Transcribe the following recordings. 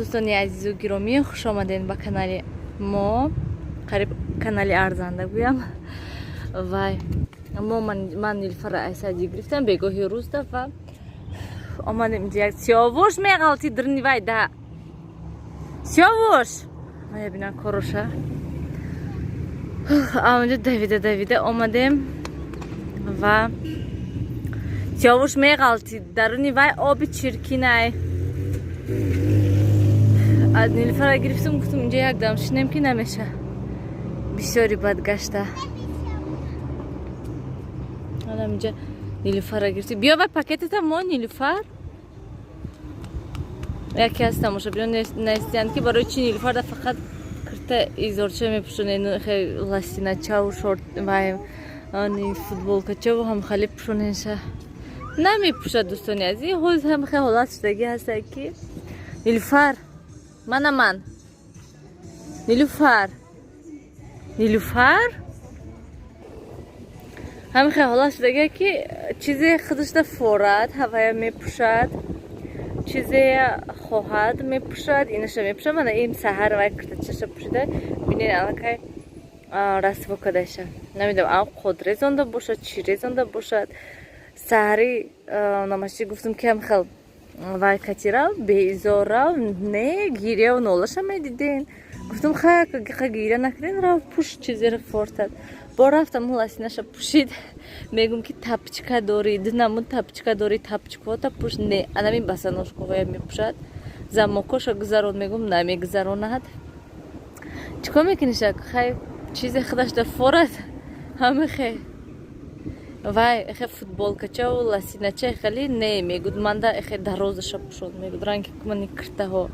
Дӯстони азизу гиромӣ, хуш омадед ба канали мо, қариб канали арзанда гӯям. Вай мо, ман Нилфара айсади гирифтам бегоҳи рӯзда ва омадем инҷа. Як Сиёвуш меғалти дрни вай да Сиёвуш, мая бинам короша. Онҷо давида давида омадем ва Сиёвуш меғалти даруни вай, оби чиркинай. Аз Нилфара гирифтам, гуфтам, инҷа якдам шинем, ки намеша, бисёри бад гашта. Анам инҷа Нилуфара гирифти. Биё, вай пакетата мо, Нилуфар. Яке аз тамошобинон навистиянд, ки барои чи Нилуфарда фақат кирта изорча мепӯшонед, лосиначаву шорт, вай футболкачаву ҳамхали пӯшонеша. Намепӯшад, дӯстони азиз. Ҳоз ҳамхе ҳолат шудагӣ ҳаста, ки Нилуфар, мана ман, Нилуфар, Нилуфар, ҳамихе ҳолат шудага, ки чизе худашда форад, ҳавая мепӯшад, чизе хоҳад мепӯшад, инаша мепӯшад. Мана ин саҳар вай киртачаша пӯшида, бинед, аллакай расво кадаша. Намедонам, ав қод резонда бошад, чӣ резонда бошад. Саҳари намашчи гуфтам, ки ҳамхел вай катирав, беизор рав. Не, гиряву нолаша медиден. Гуфтам, хай, гиря накунен, рав пӯш чизеро фортад. Бо рафтам, лосинаша пӯшид. Мегум, ки тапочка дорӣ, ду намуд тапочка дорӣ, тапочкаота пӯш. Не, анами босоножкаҳоя мепӯшад. Замокоша гузарон, мегум, намегузаронад. Чӣ кор мекуниша? Хай, чизе худашда форад, ҳамихе вай эхе футболкачаву лосинача хеле не мегуд, манда эхе дарозаша пӯшод, мегуд, ранги мани киртаҳо.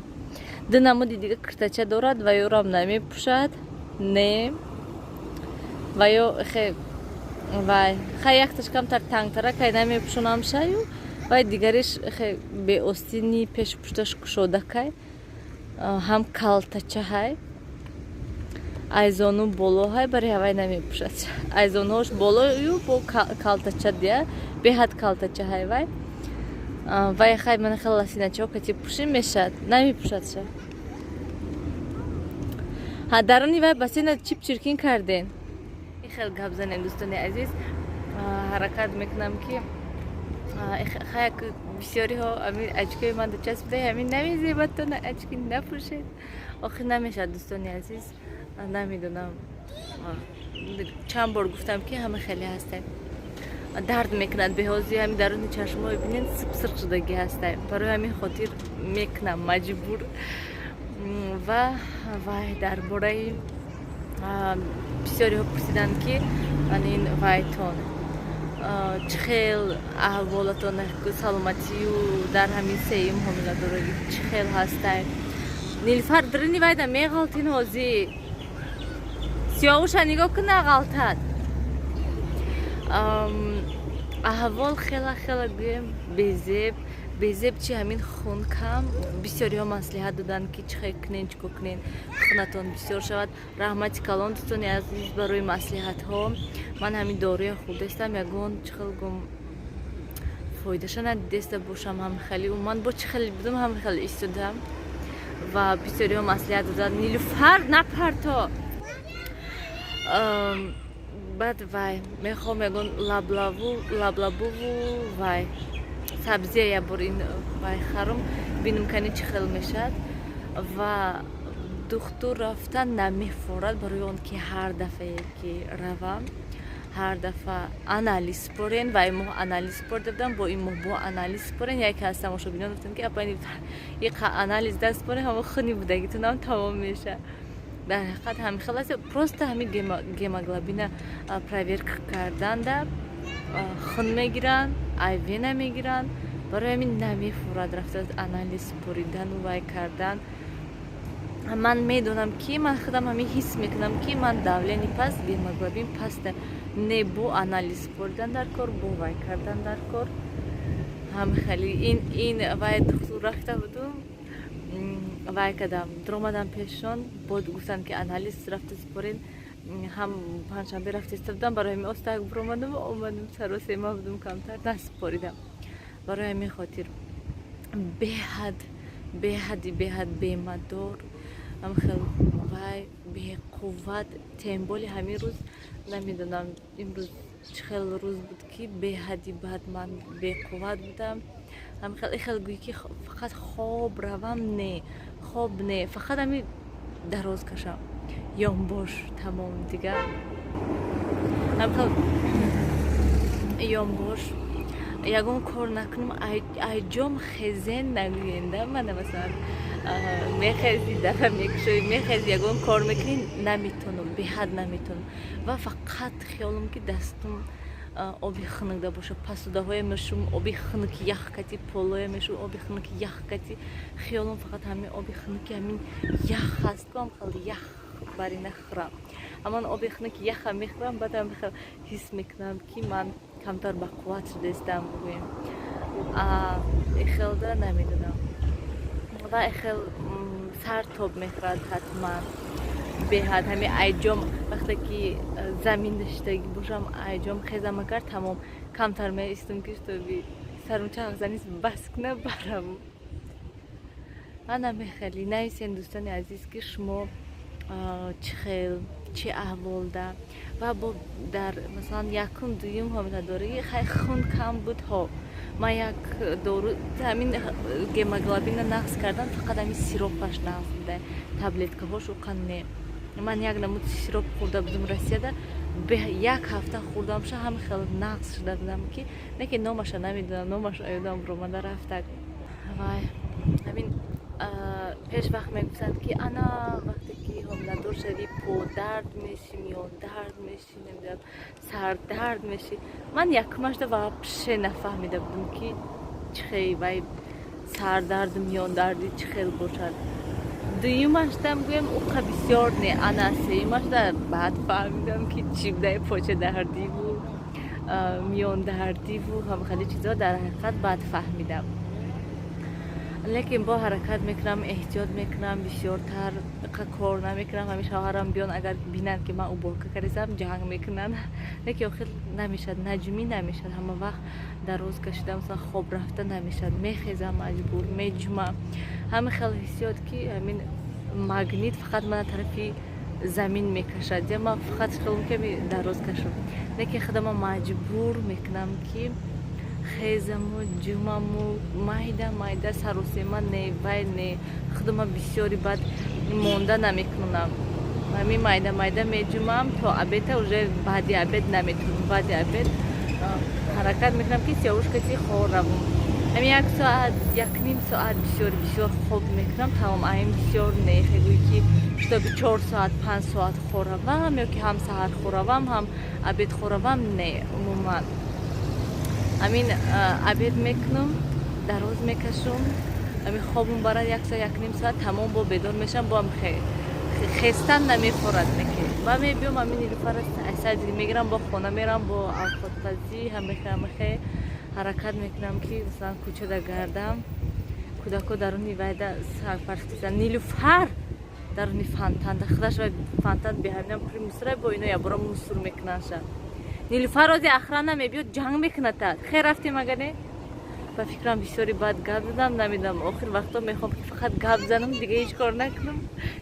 Ду намуди дига киртача дорад, ва ёрам намепӯшад. Не, ва ё эхе вай хай якташ камтар тангтара кай, намепӯшонам шаю. Вай дигариш эхе беостини, пешу пушташ кушода кай, ҳам калтача ҳай, айзону боло ҳай, барои ҳавай намепӯшад. Айзонҳош болою бо калтача дия, беҳад калтача ҳай вай. Вай хай мана хел лосиначаҳо кати пӯшӣ мешад, намепӯшадша. Ҳа, даруни вай бассейна чип чиркин карден. Хел гап занем, дӯстони азиз. Ҳаракат мекунам, ки хаяк бисёриҳо ҳамин очкои ман дучаспида, ҳамин намезебатона, очки напӯшед. Охир намешад, дӯстони азиз. Намедонам, чанд бор гуфтам, ки ҳама хеле ҳастем, дард мекунад беҳозӣ. Ҳамин даруни чашмҳои бинед, сипсирқ шудагӣ ҳастем. Барои ҳамин хотир мекунам маҷбур. Ва вай дар бораи бисёриҳо пурсиданд, ки ин вайтон чӣ хел, аҳволатон, саломатию дар ҳамин сеюм ҳомиладорагӣ чӣ хел ҳастай. Нилфар, дрини вайда меғалтин ҳозӣ. Сиёвуша нигоҳ кун, нағалтад. Аҳвол хела хела гӯем, безеб. Безеб чи? Ҳамин хун кам. Бисёриҳо маслиҳат доданд, ки чӣ хел кунен, чӣ кор кунен, хунатон бисёр шавад. Раҳмати калон, дӯстони азиз, барои маслиҳатҳо. Ман ҳамин доруя хӯрдастам, ягон чӣ хел гум фоидаша надидеста бошам. Ҳам хеле ман бо чӣ хеле будам, ҳам хеле истодам. Ва бисёриҳо маслиҳат доданд. Нилуфар, напарто. Баъд вай мехоҳам ягон лаблабу, лаблабуву вай сабзия як бор ин вай харум, бинам, кани чӣ хел мешавад. Ва духтур рафтан намефорад, барои он ки ҳар дафъае ки равам, ҳар дафъа анализ спорен. Ва ин моҳ анализ спорда будам, бо ин моҳ бо анализ спорен. Яке аз тамошобинон гуфтам, ки апа, иқа анализ даст спорен, ҳамо хуни будагитонам тамом мешавад. Дар ҳақиқат ҳамин хел аст, просто ҳамин гемоглобина проверка карданда хун мегиранд, ай вена мегиранд. Барои ҳамин намефурад рафта анализ споридану вай кардан. Ман медонам, ки ман худам ҳамин ҳис мекунам, ки ман давление паст, гемоглобин паста. Не, бо анализ споридан дар кор, бо вай кардан дар кор. Ҳам хеле ин вай духтур рафта будум, вай кардам, дуромадам пешон, бод гуфтанд, ки анализ рафта спорен. Ҳам панҷшанбе рафта иста будам, барои ҳамин остак буромадам, омадам, саросема будум, камтар наспоридам. Барои ҳамин хотир беҳад Беҳади беҳад бемадор, ҳамхел вай, беқувват. Тем более ҳамин рӯз, намедонам, имрӯз чӣ хел рӯз буд, ки беҳади бад ман беқувват будам. Ҳамхел ихел гӯӣ, ки фақат хоб равам. Не, хоб не, фақат ҳами дароз кашам, ёнбош, тамом. Дигар ҳамхел ёнбош, ягон кор накунам, айҷом хезен нагӯенда. Мана, масалан, мехези, дафа мекушоӣ, мехези, ягон кор мекунӣ, наметонам, беҳад наметонам. Ва фақат хиёлам, ки дастум оби хунукда боша, посудаҳое мешум, оби хунуки ях кати, полое мешум, оби хунуки ях кати. Хиёлам фақат ҳамин оби хунуки, ҳамин ях ҳаст ку, ҳам ях барина хӯрам. Ҳамон оби хунуки яха мехӯрам, баъд ҳам ҳис мекунам, ки ман камтар бақувват шудаистам, бигӯем. Ихелда намедонам. Ва ихел сар тоб мехӯрад ҳатман, беҳад. Ҳами айҷом вақте ки замин даштагӣ бошам, айҷом хезам агар, тамом, камтар меистам, ки чтобы сарум чағзанис бас куна, бараву. Ана мехели. Нависен, дӯстони азиз, ки шумо чӣ хел, чӣ аҳволда. Ва бо дар, масалан, якум, дуюм ҳомиладорӣ хай хун кам буд. Ҳо, ман як дору, ҳамин гемоглобина нақс кардан, фақат ҳамин сиропаш нақс буда, таблеткаҳош уқа не. Ман як намуд сироп хӯрда будам Россияда, як ҳафта хӯрдамша, ҳами хел нақс шуда будам, ки не ки номаша намедонам, номаш ёдам ромада рафтак. Вай, ҳамин пеш вақт мегуфтанд, ки ана вақте ки ҳомиладор шавӣ, подард мешӣ, миёндард мешӣ, намедонам, сардард мешӣ. Ман якумашда вообще нафаҳмида будам, ки чӣ хел вай сардарду миёндарди чӣ хел бошад. Дуюмаштам, гӯем, уқа бисёр не. Ана сеюмашда баъд фаҳмидам, ки чӣ будай, почадардиву миёндардиву ҳамхели чизо. Дар ҳақиқат баъд фаҳмидам. Лекин бо ҳаракат мекунам, эҳтиёт мекунам, бисёртар кор намекунам. Ҳамин шавҳарам биён, агар бинанд, ки ман уборка кардисам, ҷанг мекунанд. Лекин охир намешад, наҷумӣ намешад. Ҳама вақт дароз кашида, масалан, хоб рафта намешад. Мехезам, маҷбур меҷумам. Ҳамин хел ҳиссиёт, ки ҳамин магнит фақат мана тарафи замин мекашад. Я ман фақат хелм, ки дароз кашам, лекин худама маҷбур мекунам, ки хезаму ҷумаму майда майда, саросема не, вай не, худама бисёри баъд монда намекунам. Ҳамин майда майда меҷумам то обеда. Уже баъди обед наметавонам. Баъди обед ҳаракат мекунам, ки сиёвушкати хор равам. Ҳамин як соат, якним соат бисёр бисёр хоб мекунам, тамом. Аин бисёр не, хегӯй, ки чтобы 4 соат, 5 соат хоравам ё ки ҳам саҳар хоравам, ҳам обед хоравам, не. Умуман ҳамин обед мекунам, дароз мекашам, ҳамин хобум барад як соат, якним соат, тамом. Бо бедор мешавам, боам хестан намехӯрад неке. Ба мебиём, ҳамин Нилуфара садик мегирам, бо хона мерам, бо авқотпазӣ, ҳамехе ҳаракат мекунам, ки масалан кӯчада гардам. Кӯдако даруни вайда сарпарстиса, Нилуфар даруни фонтанда худаш, вай фонтан беҳаминам пури мусора, бо ино ябора мусур мекунанша. Нилуфар ози охрана мебиёд, ҷанг мекунатад. Хер, рафтем. Агар не, ба фикрам, бисёри бад гап задам, намедонам. Охир вақто мехоҳам, ки фақат гап занам, дига ҳеҷ кор накунам.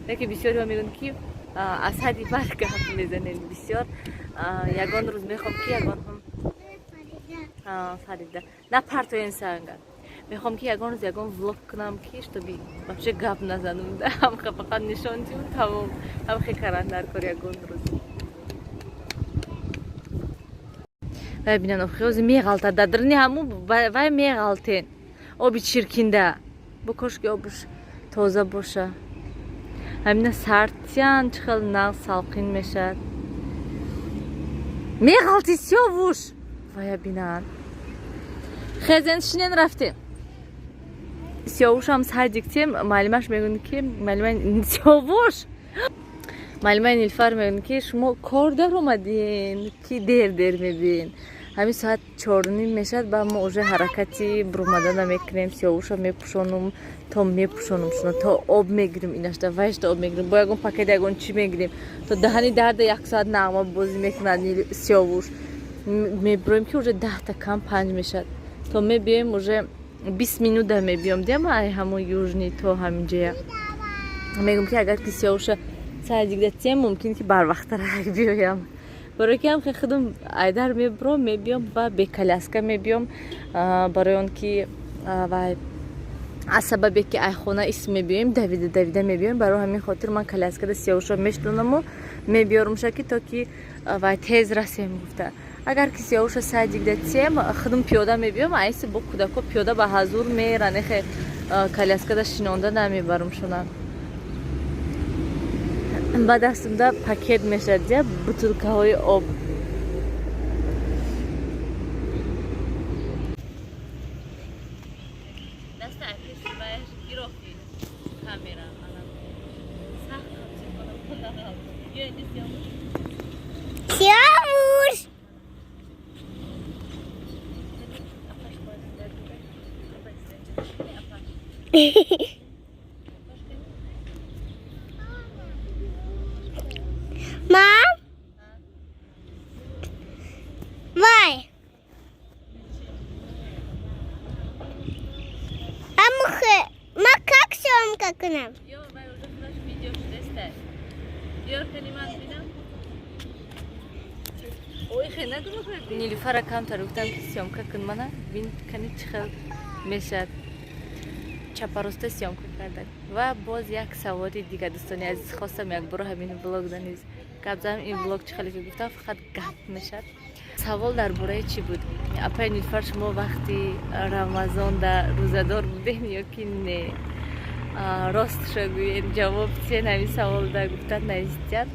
Лекин бисёриҳо мегӯянд, ки аз ҳадди бад гап мезанем бисёр. Ягон рӯз мехоҳам, ки ягон, Фарида, напартоен санга. Мехоҳам, ки ягон рӯз ягон влог кунам, ки чтобы вообще гап назанам, ҳамха фақат нишон диҳам, тамом. Ҳамхе каран дар кор ягон рӯз. Вай бинан, охи меғалтад дар даруни ҳаму вай, меғалтен оби чиркинда. Бо кошки обш тоза боша. Ҳамина сартиян чӣ хел нағз салқин мешад. Меғалти, Сиёвуш, вая бинан. Хезен, шинен, рафтем. Сиёвушам садик тем, маълимаш мегӯяд, ки маълимаи Сиёвуш, маълимаи Нилфар мегӯяд, ки шумо кор даромадин, ки дер дер мебиен. Ҳамин соат 4:30 мешавад, ба мо уже ҳаракати бурумадана мекунем. Сиёвуша мепӯшонум, то мепӯшонум шуно, то об мегирим, инашта вайшта об мегирим, бо ягон пакет, ягон чӣ мегирим, то даҳани дарда як соат нағма бозӣ мекунад Сиёвуш. Мебироем, ки уже 9:55 мешавад, то мебиёем уже. 20 минута мебиём диам ай ҳамон Южный то ҳаминҷая. Мегӯм ки агар ки Сиёвуша садик да тием, мумкин ки барвақттарак биёям. Барои ки ҳам худам айдар мебуром, мебиём ва бе коляска мебиём, барои он ки вай аз сабабе ки ай хона ис мебиёем, давида давида мебиёем. Барои ҳамин хотир ман коляскада Сиёвуша мешдонаму мебиёрумша, ки то ки вай тез расем гуфта. Агар ки Сиёвуша садик да тием, худам пиёда мебиём, айси бо кӯдако пиёда ба ҳазур меран, эхе коляскада шинонда намебарумшона. Ба дастумда пакет мешад, я бутылкаҳои об. Сиёвуш! Мам? Вай! А ма как съемка к нам? Нилуфара камтар гуфтам, ки съёмка кун мана, бин кани чӣ хел мешад. Чапароста съёмка карда. Ва боз як саволи дига, дӯстони азиз, хостам якборо ҳамин влог да низ гап занам. Ин влог, чӣ хеле ки гуфтам, фақат гап мешад. Савол дар бораи чӣ буд? Апай Нилуфар, шумо вақти Рамазон да рӯзадор будем ё ки не? Ростша гӯед, ҷавоб тиен ҳамин савол да гуфтан навистияд.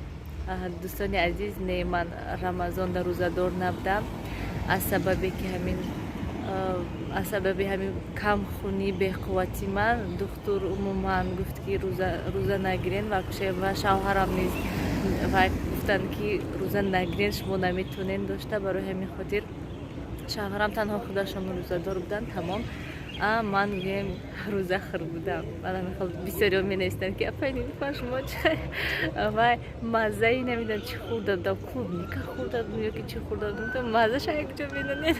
Дӯстони азиз, не, ман Рамазон да рӯзадор набудам, аз сабабе ки ҳамин аз сабаби ҳамин камхунӣ, беқуввати ман духтур умуман гуфт, ки рӯза нагирен ва шавҳарам низ ва гуфтанд, ки рӯза нагирен, шумо наметонен дошта. Барои ҳамин хотир шавҳарам танҳо худашон рӯзадор буданд, тамом. А ман гӯем рӯзахӯр будам. Бисёриҳо менавистанд, ки апай Нилуфар, шумо вай маззаи намедонам чӣ хӯрда будам, клубника хӯрда будам ё ки чӣ хӯрда будам, маззаша якҷо медонед.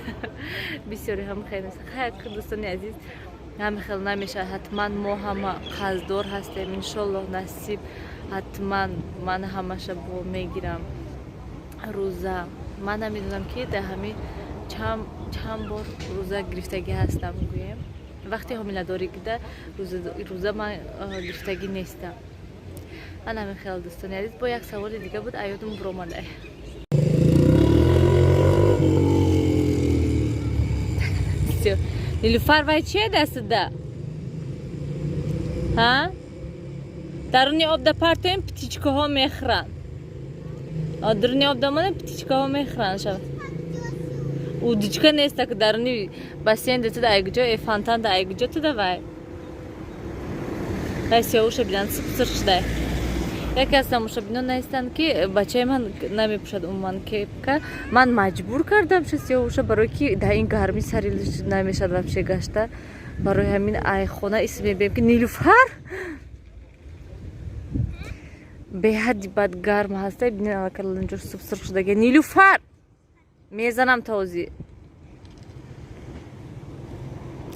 Бисёри ҳам хеле. Хайр, дӯстони азиз, ҳама хел намешавад. Ҳатман мо ҳама қарздор ҳастем. Иншоллоҳ, насиб, ҳатман ман ҳамаша бо мегирам рӯза. Ман намедонам, ки дар ҳамин чанд бор рӯза гирифтагӣ ҳастам, гӯем. Вақти ҳомиладорӣ гида рӯза ман гирифтагӣ нестам. Ана ҳамин хел, дӯстони азиз. Бо як саволи дига буд, аёдум буромада. Нилуфар, вай чие дастда? Ҳа, даруни обда партоем, птичкаҳо мехӯранд. Даруни обда монем, птичкаҳо мехӯранд. Шава удочка неста, ки даруни бассейн да туда айгуҷо, э фонтан да айгуҷо туда. Вай вай Сиёвуша бинан, сипсир шудай. Яке аз тамошобинон наистанд, ки бачаи ман намепӯшад умуман кепка. Ман маҷбур кардам ша Сиёвуша, барое ки дар ин гармӣ сари намешад вообще гашта. Барои ҳамин ай хона ис мебием, ки Нилуфар беҳадди бад гарм ҳаста. Бинен, аллакай ланҷор субсурх шудаги. Нилуфар, мезанам този.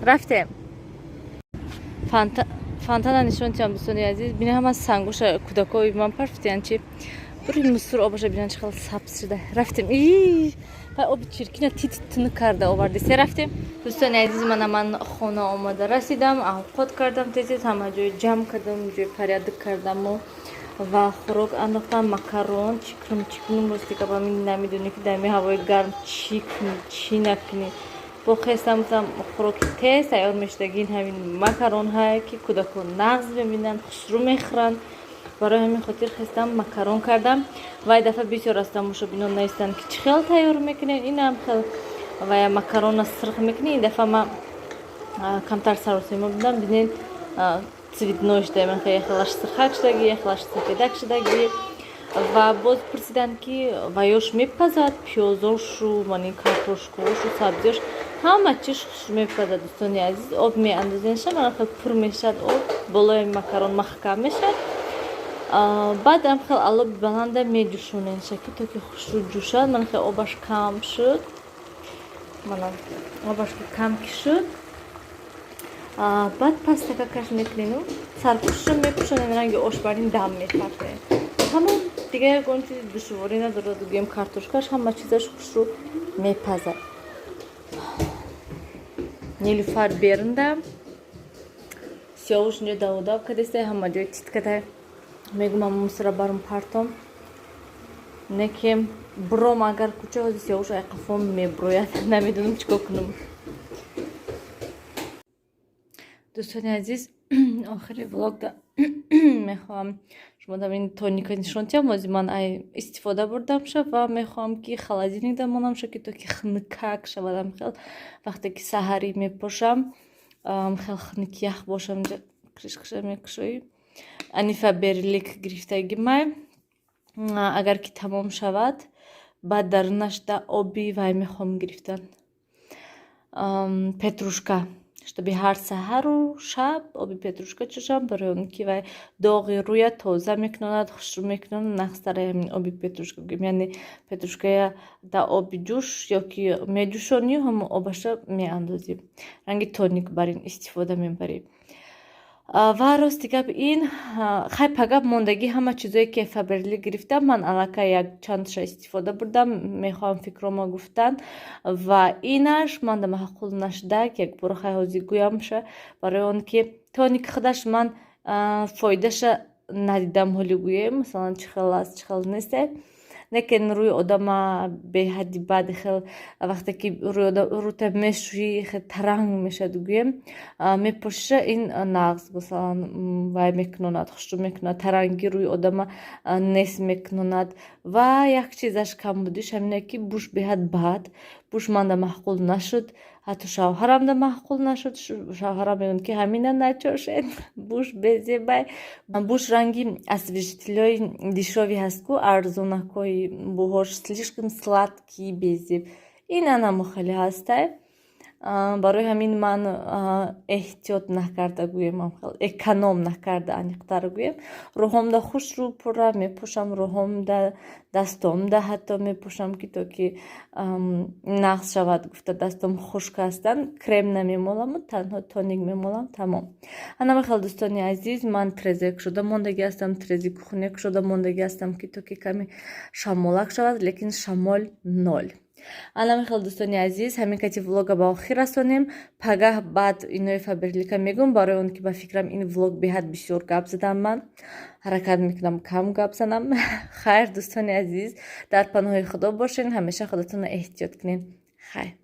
Рафтем, фонтана нишон тиям, дӯстони азиз. Бина, ҳама сангоша кӯдакои ман парфтиян чи. Бури мусур обаша бинан, чӣ хел сабз шуда. Рафтем. Вай оби чиркина тит тунук карда оварди се. Рафтем, дӯстони азиз. Мана ман хона омада расидам, авқот кардам, тез ҳама ҷой ҷамъ кардам, ҷой порядок кардаму ва хӯрок андохтам, макарон. Чӣ кунам, чӣ кунам, рости гап, ҳамин намедонӣ, ки дар ҳавои гарм чӣ кунӣ, чӣ накунӣ. Бо хестам, гуфтам, хӯроки тез тайёр мешудагин ҳамин макаронҳае, ки кӯдакон нағз мебинанд, хушрӯ мехӯранд. Барои ҳамин хотир хестам, макарон кардам. Вай дафъа бисёр аз тамошобинон навистанд, ки чӣ хел тайёр мекунем. Инам хел вая макарона сирх мекунем. Ин дафъа ма камтар саросема будам. Бинед, цветной шуда, яхелаш сирхак шудаги, яхелаш сафедак шудаги. Ва боз пурсиданд, ки ваёш мепазад, пиёзошу, мани картошкаошу, сабзиёш, ҳама чиш хуш мепазад. Дӯстони азиз, об меандозенша, мана хел пур мешавад об, болои макарон маҳкам мешавад. Баъд ам хел алоби баланда меҷӯшоненша, ки то ки хушрӯ ҷӯшад. Мана хел обаш кам шуд, мана обаш ки кам ки шуд. Баъд пастакакаш мекунену сарпӯшашо мепӯшонем, ранги ошбарин дам мепартоем, тамом. Дига ягон чизи душворӣ надорад, гӯем, картошкаш, ҳама чизаш хушрӯ мепазад. Нилуфар берунда, Сиёвуш инҷо даводав кадеста, ҳама ҷой тит када. Мегӯм, мусора барум партом, не ки бром, агар кӯча ҳози Сиёвуш айқафом меброяд, намедонам чӣ кор кунам. Дӯстони азиз, охири влогда мехоҳам шумо дар ин тоника нишон диҳам. Ҳози ман ай истифода бурдамша ва мехоҳам, ки холодильник да монамша, ки то ки хунукак шавадам. Хел вақте ки саҳарӣ мепошам, хел хунук ях бошам. Крышкаша мекушоӣ. Ани Фаберлик гирифтаги май. Агар ки тамом шавад, баъд дарунашда оби вай мехоҳам гирифтан, петрушка, чтобы ҳар саҳару шаб оби петрушка чошам, барои он ки вай доғи рӯя тоза мекунонад, хушрӯ мекунонад. Нағзтара ҳамин оби петрушка гӯем, яъне петрушкая дар оби ҷӯш ё ки меҷӯшонӣ, ҳамо обаша меандозӣ, ранги тоник бар ин истифода мебарӣ. Ва рости гап, ин хай пагап мондагӣ ҳама чизое ки Фаберлик гирифтам, ман аллакай як чандша истифода бурдам. Мехоҳам фикрома гуфтан ва инаш манда маъқул нашудак. Якбора хай ҳозир гӯямша, барои он ки тоник худаш ман фоидаша надидам ҳоли, гӯем, масалан, чӣ хел аст, чӣ хел несте. Лекин рӯи одама беҳадди баъд хел, вақте ки рӯта мешӯӣ, хел таранг мешавад, гӯем, мепошиша, ин нағз, масалан, вай мекунонад, хушрӯ мекунад, таранги рӯи одама нест мекунонад. Ва як чизаш камбудиш ҳамине, ки буш беҳад бад, буш манда маъқул нашуд, ҳатто шавҳарамда маъқул нашуд. Шавҳарам мегӯяд, ки ҳамина начошед, буш безебай. Буш ранги освежитель ҳои дешёвый ҳаст ку, арзонакҳои, бӯҳош слишком сладкий, безеб. Ин анамо хеле ҳастай. Барои ҳамин ман эҳтиёт накарда, гӯем, эконом накарда, аниқтар гӯем, рӯҳомда хушрӯ пурра мепӯшам, рӯҳомда, дастомда ҳатто мепӯшам, ки то ки нағз шавад гуфта. Дастом хушк ҳастанд, крем намемоламу танҳо тоник мемолам, тамом. Ана хел, дӯстони азиз, ман трезе кушода мондагӣ ҳастам, трези кухня кушода мондагӣ ҳастам, ки то ки каме шамолак шавад, лекин шамол ноль. Ана хел, дӯстони азиз, ҳамин кати влога ба охир расонем. Пагаҳ баъд инои Фаберлика мегӯм, барои он ки ба фикрам, ин влог беҳад бисёр гап задам. Ман ҳаракат мекунам кам гап занам. Хайр, дӯстони азиз, дар паноҳи Худо бошен, ҳамеша худатонро эҳтиёт кунед. Хайр.